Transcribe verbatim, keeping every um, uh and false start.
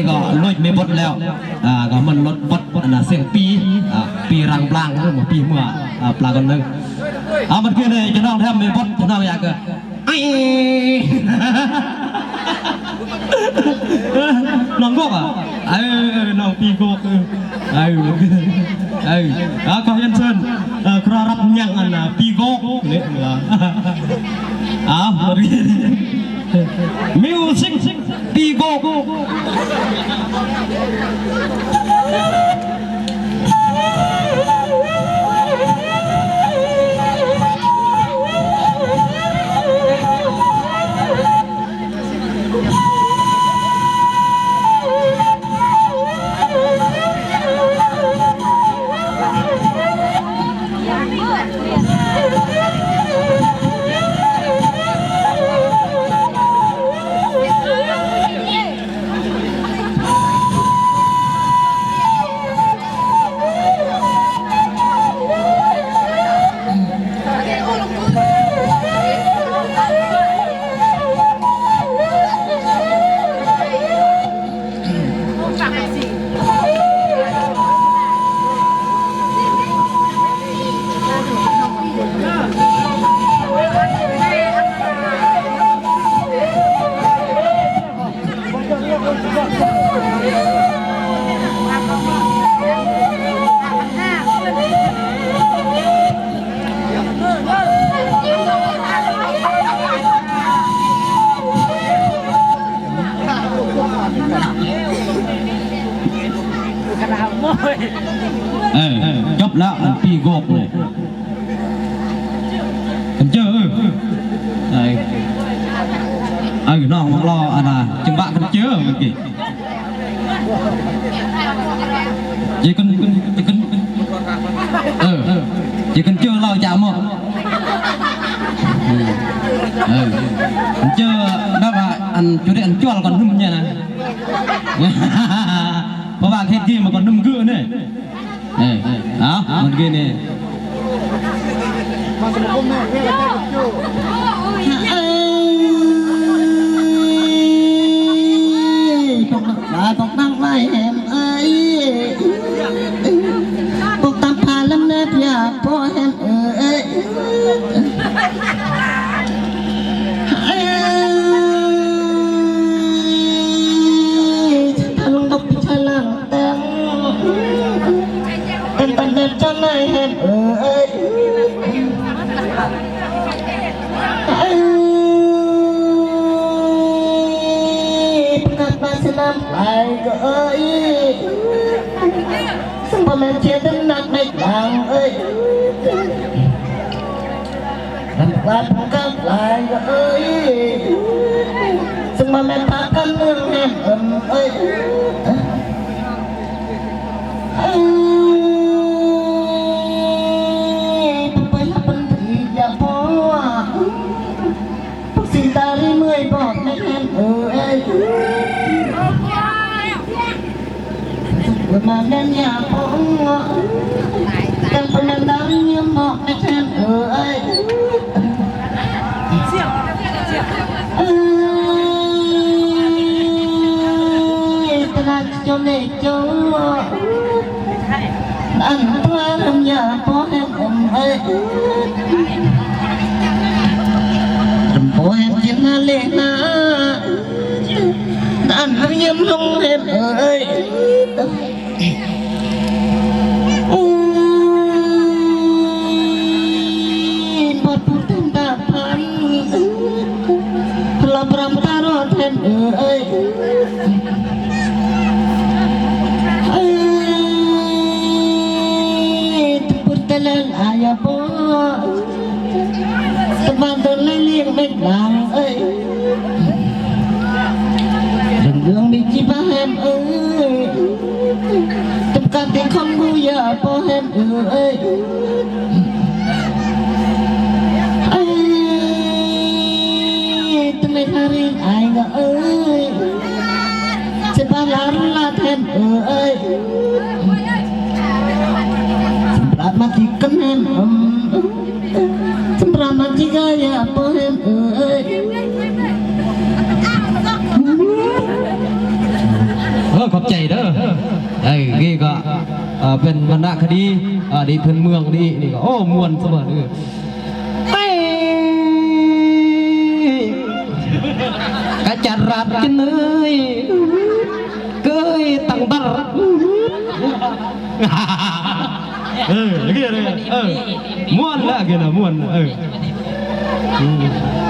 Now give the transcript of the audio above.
Kơ loi mi bot leo. Ah, kơ man loi bot, na seng pi, ah, pi rang blang, pi mua, ah, plagon nang. Ah, man kene, kơ nong hem mi bot, kơ nong ya kơ. Ai. Nong gok ah? Ai, nong pi gok. Ai. Ai. Ah, kơ Yansen. Ah, kơ rap nyang ana pi gok. Ni, lah. Ah, mari. Music. Pi gok. Eh, chop la, ăn pi gok ne. Khân chơ, ơ. Ai. Ai, nong, mong lo, ana, chưng bă khân chơ, mungkin. Ji khân, ji khân, ơ, ji khân chơ lo chả mơ. Ơ, khân chơ, đó là ăn, chú đi ăn chual còn num nha nè. Có ba khét gì mà còn num gự nè. Eh, ah, man kene. Tok nang mai hem, ơi. Tok tam pha lam ne pia po hem, ơi. Ơi. Thalung dok pi chalang. Teng, teng, teng, teng, ai, hen, ơi. Ai, pengap masinam, ai, ơi. Sempa men cie tem nak naik lang, ơi. Răm pơkap lai ơi. Sưng ma men pơkap nưng hem ơi. Ơi. Pơpơi hăp pơntri ja po. Pơk si tari mơi bot men hem ơi. Pơnandan ya po. Kan pơnandan ya mo, ơi. Ơi, tena chone cho. An tuaram ya po hem ơi. Rem po hem chin na le na. An yam long hem ơi. Ui, bot putih dapan. Pelap ram tarot hen, ơi. Ơi, tempur telan ayah po. Teman terleleng meklang, ơi. Renggang di Cipahem, ơi. Tempat di Kongguya, Pohem, ơi. Ơi. Temen hari, ai, ơi. Sebalar laten, ơi. Semprat mati kenem, em. Semprat mati gaya, Pohem, ơi. Ai, dah. Ai, gi ka, ah, pen mana ka di, ah, di pen muang di, ni ka. Oh, muan sama ni. Ai. Kacarat kenai. Kei tangdar. Eh, lagi ada. Eh, muan lagi na, muan. Eh. Hmm.